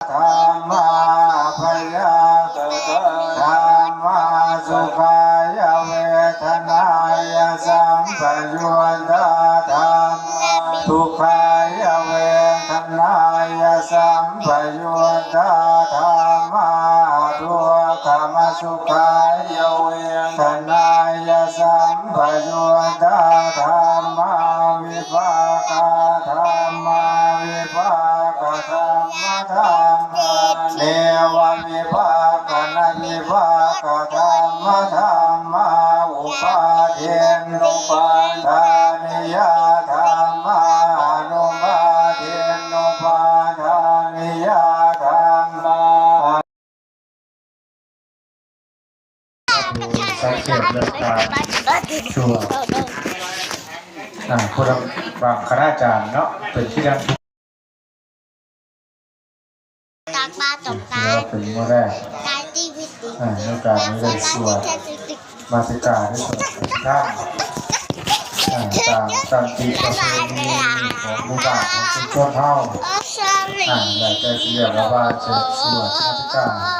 ທຳມາ ອັບພະຍາກະຕາທຳມາ ສຸຂາຍະເວທະນາຍະ ສຳປະຍຸດຕາທຳ ທຸກຂາຍະເວທະນາຍະ ສຳປະຍຸດຕາທຳມາ ທຸກຂະມະສຸຂາຍະເວທະນາຍະ ສຳປະຍຸດຕາທຳມາ ວິປາກະທຳມາ ວິປາກະທຳມະທຳມາ ເນວະວິປາການັງ ວິປາກະທຳມະທຳມາ ອຸປາທິນ ອຸປາທານິຍາທຳມາ ອະນຸປາທິນ ອຸປາທານິຍາທຳມາ ສັງເກດເລື່ອງການສວດ ອ່າ ຜູ້ນຳບາງຄະນາຈານເນາະ ເປັນທີ່ດັງ ຕາກປາຕົກປາ ເປັນມື້ແລກ ກາຍຕີວິຕິ ອ່າ ໃນການໄດ້ສວດມາຕິກາ ໄດ້ສວດທານ ອ່າ ຕາມສັນຕິປະເພນີຂອງໝູ່ບ້ານຂອງຊຸມຊົນເຮົາ ອ່າ ແລ້ວແຕ່ຊິຮຽກວ່າ ວ່າຈະສວດມາຕິກາ.